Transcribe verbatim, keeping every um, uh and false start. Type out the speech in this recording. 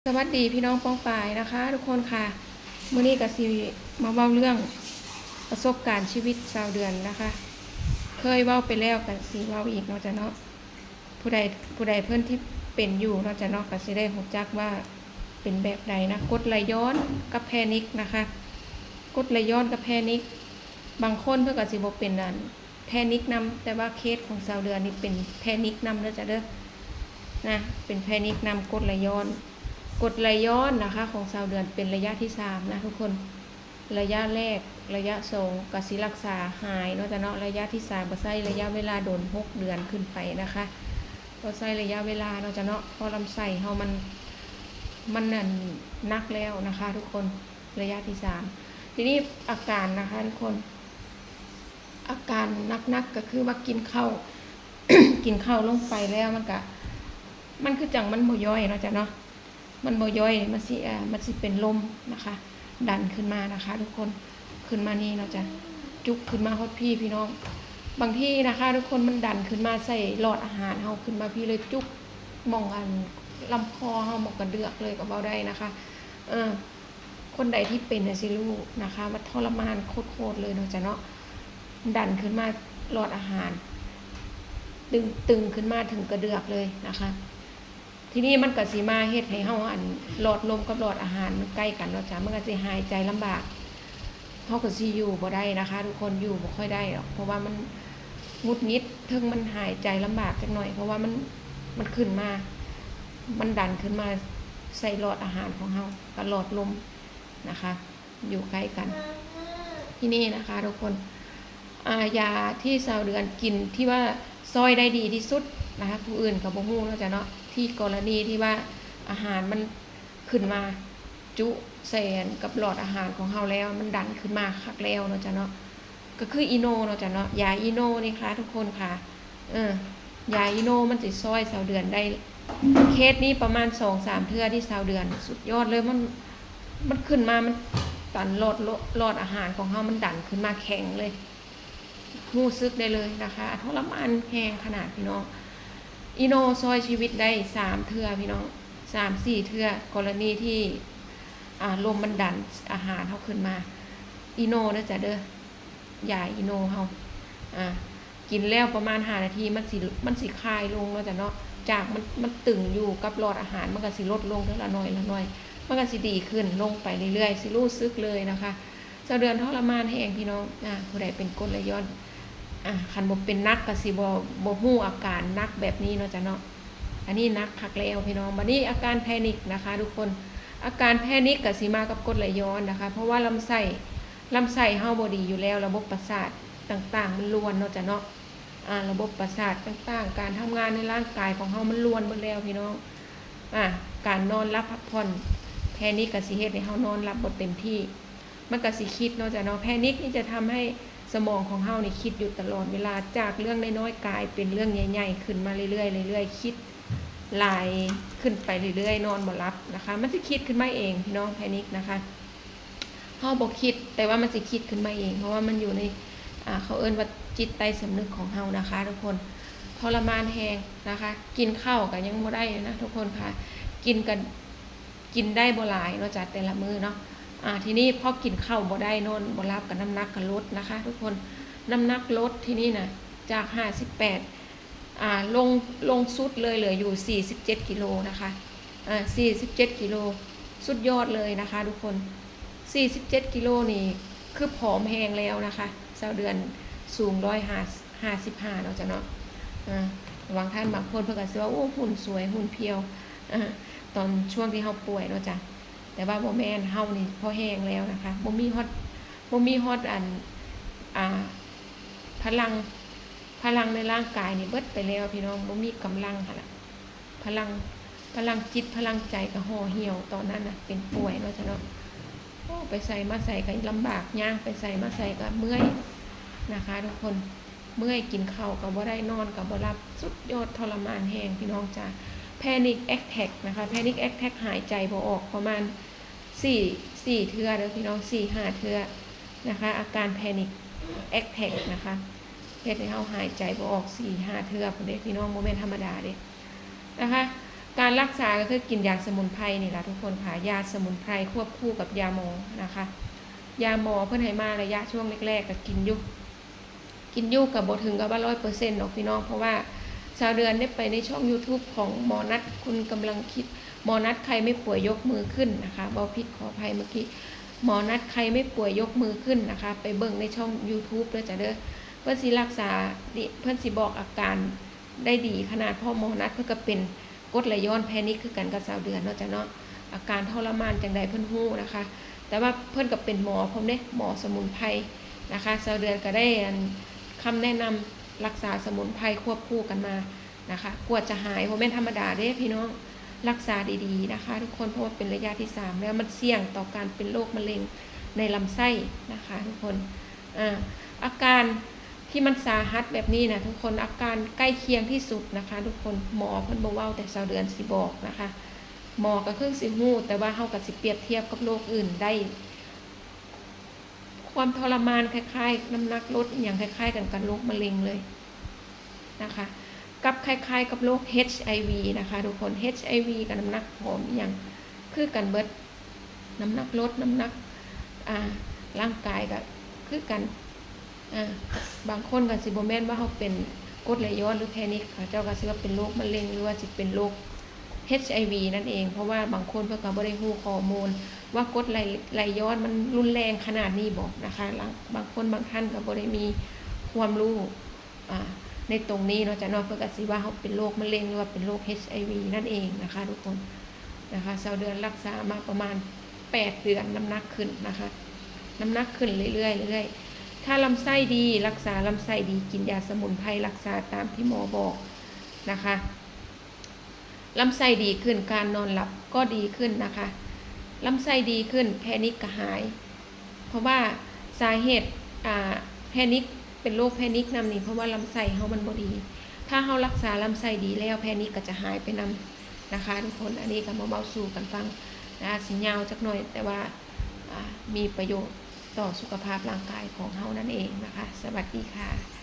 สวัสดีพี่น้องป้องปายนะคะ ทุกคนค่ะ มื้อนี้ก็สิมาเว้าเรื่องประสบการณ์ชีวิตสาวเดือนนะคะ เคยเว้าไปแล้วก็สิเว้าอีกเนาะจ้ะเนาะ ผู้ใดผู้ใดเพิ่นที่เป็นอยู่เนาะจ้ะเนาะ ก็สิได้รู้จักว่าเป็นแบบใดนะ กรดไหลย้อนกับแพนิคนะคะ กรดไหลย้อนกับแพนิค บางคนเพิ่นก็สิบ่เป็นอันแพนิคนำ แต่ว่าเคสของสาวเดือนนี่เป็นแพนิคนำเด้อจ้ะเด้อ นะ เป็นแพนิคนำ กรดไหลย้อน กรดไหลย้อนนะคะ ของสาวเดือนเป็นระยะที่สามนะทุกคน ระยะแรก ระยะสองก็สิรักษาหายเนาะจ้ะเนาะ ระยะที่สามก็ใช้ระยะเวลาโดนหกเดือนขึ้นไปนะคะ ก็ใช้ระยะเวลาเนาะจ้ะเนาะ เพราะลำไส้เฮามัน มันนั่นหนักแล้วนะคะ ทุกคน ระยะที่สาม ทีนี้อาการนะคะทุกคน อาการหนักๆก็คือว่ากินข้าว กินข้าวลงไปแล้วมันก็ มันคือจั่งมันบ่ย่อยเนาะจ้ะเนาะ มันบ่ย่อย มันสิ อ่า มันสิเป็นลมนะคะ ดันขึ้นมานะคะ ทุกคน ขึ้นมานี่เนาะจ้ะ จุกขึ้นมาฮอดพี้พี่น้อง บางทีนะคะ ทุกคน มันดันขึ้นมาใส่หลอดอาหารเฮา ขึ้นมาพี้เลย จุกหม่องอันลำคอเฮา หม่องกระเดือกเลยก็เว้าได้นะคะ เออ คนใดที่เป็นน่ะสิรู้นะคะ ว่าทรมานโคตรๆเลยเนาะจ้ะเนาะ ดันขึ้นมาหลอดอาหาร ตึง ตึงขึ้นมาถึงกระเดือกเลยนะคะ ทีนี้มันก็สิมาเฮ็ดให้เฮาอันหลอดลมกับหลอดอาหารมันใกล้กันเนาะจ้ะ มันก็สิหายใจลำบาก เฮาก็สิอยู่บ่ได้นะคะ ทุกคน อยู่บ่ค่อยได้หรอก เพราะว่ามันหงุดหงิด เทิงมันหายใจลำบากจักหน่อย เพราะว่ามัน มันขึ้นมา มันดันขึ้นมาใส่หลอดอาหารของเฮา กับหลอดลมนะคะ อยู่ใกล้กัน ที่นี่นะคะ ทุกคน อ่า ยาที่สาวเดือนกินที่ว่าซ่อยได้ดีที่สุดนะคะ ผู้อื่นก็บ่ฮู้เนาะจ้ะเนาะ ที่กรณีที่ว่าอาหารมันขึ้นมาจุใส่กับหลอดอาหารของเฮาแล้ว มันดันขึ้นมาคักแล้วเนาะจ้ะเนาะ ก็คืออีโนเนาะจ้ะเนาะ ยาอีโนนี่ค่ะ ทุกคนค่ะ เออ ยาอีโนมันสิซ่อยสาวเดือนได้ เคสนี้ประมาณสองสามเทื่อที่สาวเดือน สุดยอดเลย มัน มันขึ้นมา มันตันหลอด หลอดอาหารของเฮา มันดันขึ้นมาแข็งเลย รู้สึกได้เลยนะคะ ทรมานแฮงขนาดพี่น้อง อีโนซ่อยชีวิตได้สามเทื่อพี่น้อง สามสี่เทื่อ กรณีที่ อ่า ลมมันดันอาหารเฮาขึ้นมา อีโนเด้อจ้ะเด้อ ยาอีโนเฮา อ่า กินแล้วประมาณห้านาที มันสิ มันสิคลายลงเนาะจ้ะเนาะ จากมัน มันตึงอยู่กับหลอดอาหาร มันก็สิลดลงเทื่อละน้อยละน้อย มันก็สิดีขึ้นลงไปเรื่อยๆ สิรู้สึกเลยนะคะ สาวเดือนทรมานแฮงพี่น้อง อ่า ผู้ใดเป็นกรดไหลย้อน อ่า คันบ่เป็นหนักก็สิบ่ บ่ฮู้อาการหนักแบบนี้เนาะจ้ะเนาะ อันนี้หนักคักแล้วพี่น้อง บัดนี้อาการแพนิคนะคะ ทุกคน อาการแพนิคก็สิมากับกรดไหลย้อนนะคะ เพราะว่าลำไส้ ลำไส้เฮาบ่ดีอยู่แล้ว ระบบประสาทต่างๆ มันรวนเนาะจ้ะเนาะ อ่า ระบบประสาทต่างๆ การทำงานในร่างกายของเฮามันรวนเบิดแล้วพี่น้อง อ่า การนอนหลับพักผ่อน แพนิคก็สิเฮ็ดให้เฮานอนหลับบ่เต็มที่ มันก็สิคิดเนาะจ้ะเนาะ แพนิคนี่จะทำให้สมองของเฮานี่คิดอยู่ตลอดเวลา จากเรื่องน้อยๆ กลายเป็นเรื่องใหญ่ๆ ขึ้นมาเรื่อยๆ เรื่อยๆ คิดหลายขึ้นไปเรื่อยๆ นอนบ่หลับนะคะ มันสิคิดขึ้นมาเองพี่น้อง แพนิคนะคะ เฮาบ่คิด แต่ว่ามันสิคิดขึ้นมาเอง เพราะว่ามันอยู่ใน อ่า เขาเอิ้นว่าจิตใต้สำนึกของเฮานะคะ ทุกคน ทรมานแฮงนะคะ กินข้าวก็ยังบ่ได้นะทุกคนค่ะ กินกัน กินได้บ่หลายเนาะจ้ะ แต่ละมื้อเนาะ อ่า ทีนี้พอกินข้าวบ่ได้ นอนบ่หลับ ก็น้ำหนักก็ลดนะคะ ทุกคน น้ำหนักลดทีนี้นะ จากห้าสิบแปด อ่า ลง ลงสุดเลย เหลืออยู่สี่สิบเจ็ดกิโลนะคะ อ่า สี่สิบเจ็ดกิโล สุดยอดเลยนะคะ ทุกคน สี่สิบเจ็ดกิโลนี่คือผอมแฮงแล้วนะคะ สาวเดือนสูงร้อยห้าสิบห้าเนาะจ้ะเนาะ อ่า บางท่านบางคนเพิ่นก็สิว่า โอ้ หุ่นสวย หุ่นเพรียว อ่า ตอนช่วงที่เฮาป่วยเนาะจ้ะ แต่ว่าบ่แม่น เฮานี่พอแฮงแล้วนะคะ บ่มีฮอด บ่มีฮอดอัน อ่า พลัง พลังในร่างกายนี่เบิดไปแล้วพี่น้อง บ่มีกำลังหั้นล่ะ พลัง พลังจิต พลังใจก็ห่อเหี่ยว ตอนนั้นน่ะ เป็นป่วยเนาะจ้ะเนาะ โอ้ ไปไสมาไสก็ลำบาก ย่างไปไสมาไสก็เมื่อยนะคะ ทุกคน เมื่อย กินข้าวก็บ่ได้ นอนก็บ่หลับ สุดยอดทรมานแฮงพี่น้องจ้ะ Panic Attack นะคะ Panic Attack หายใจบ่ออก ประมาณสี่ สี่เทื่อเด้อพี่น้อง สี่ห้าเทื่อนะคะ อาการ Panic Attack นะคะ เฮ็ดให้เฮาหายใจบ่ออก สี่ห้าเทื่อพู้นเด้พี่น้อง บ่แม่นธรรมดาเด้นะคะ การรักษาก็คือกินยาสมุนไพรนี่แหละทุกคนค่ะ ยาสมุนไพรควบคู่กับยาหมอนะคะ ยาหมอเพิ่นให้มาระยะช่วงแรกๆ ก็กินอยู่ กินอยู่กับบ่ถึงกับว่าร้อยเปอร์เซ็นต์ดอกพี่น้อง เพราะว่าสาวเดือนได้ไปในช่อง YouTube ของหมอนัท คุณกำลังคิด หมอนัท ใครไม่ป่วยยกมือขึ้นนะคะ เว้าผิดขออภัยเมื่อกี้ หมอนัท ใครไม่ป่วยยกมือขึ้นนะคะ ไปเบิ่งในช่อง YouTube เด้อจ้ะเด้อ เพิ่นสิรักษาดิ เพิ่นสิบอกอาการได้ดีขนาด เพราะหมอนัท เพิ่นก็เป็นกรดไหลย้อนแพนิคคือกันกับสาวเดือนเนาะจ้ะเนาะ อาการทรมานจังใดเพิ่นฮู้นะคะ แต่ว่าเพิ่นก็เป็นหมอพร้อมเด้ หมอสมุนไพรนะคะ สาวเดือนก็ได้อันคำแนะนำรักษาสมุนไพรควบคู่กันมานะคะ กว่าจะหายบ่แม่นธรรมดาเด้พี่น้อง รักษาดีๆนะคะทุกคน เพราะว่าเป็นระยะที่สามแล้ว มันเสี่ยงต่อการเป็นโรคมะเร็งในลำไส้นะคะทุกคน อ่า อาการที่มันสาหัสแบบนี้นะทุกคน อาการใกล้เคียงที่สุดนะคะทุกคน หมอเพิ่นบ่เว้า แต่สาวเดือนสิบอกนะคะ หมอก็คือสิฮู้ แต่ว่าเฮาก็สิเปรียบเทียบกับโรคอื่นได้ ความทรมานคล้ายๆ น้ำหนักลดอิหยังคล้ายๆ กันกับโรคมะเร็งเลยนะคะ กับคล้ายๆ กับโรค HIV นะคะทุกคน HIV กับน้ำหนักผอมอิหยังคือกันเบิด น้ำหนักลด น้ำหนัก อ่า ร่างกายก็คือกัน อ่า บางคนก็สิบ่แม่นว่าเฮาเป็นกรดไหลย้อนหรือแพนิค เขาเจ้าก็สิว่าเป็นโรคมะเร็ง หรือว่าสิเป็นโรค HIV นั่นเอง เพราะว่าบางคนเพิ่นก็บ่ได้ฮู้ข้อมูลว่ากรดไหล ไหลย้อนมันรุนแรงขนาดนี้บ่นะคะ บาง บางคนบางท่านก็บ่ได้มีความรู้ อ่า ในตรงนี้เนาะจ้ะเนาะ เพิ่นก็สิว่าเฮาเป็นโรคมะเร็ง หรือว่าเป็นโรค HIV นั่นเองนะคะทุกคน นะคะ สาวเดือนรักษามาประมาณแปดเดือน น้ำหนักขึ้นนะคะ น้ำหนักขึ้นเรื่อยๆ เรื่อยๆ ถ้าลำไส้ดี รักษาลำไส้ดี กินยาสมุนไพรรักษาตามที่หมอบอกนะคะ ลำไส้ดีขึ้น การนอนหลับก็ดีขึ้นนะคะ ลำไส้ดีขึ้น แพนิคก็หาย เพราะว่าสาเหตุ อ่า แพนิค เป็นโรคแพนิคนำนี่ เพราะว่าลำไส้เฮามันบ่ดี ถ้าเฮารักษาลำไส้ดีแล้ว แพนิคก็จะหายไปนำนะคะทุกคน อันนี้ก็มาเว้าสู่กันฟังนะ สิยาวจักหน่อย แต่ว่า อ่า มีประโยชน์ต่อสุขภาพร่างกายของเฮานั่นเองนะคะ สวัสดีค่ะ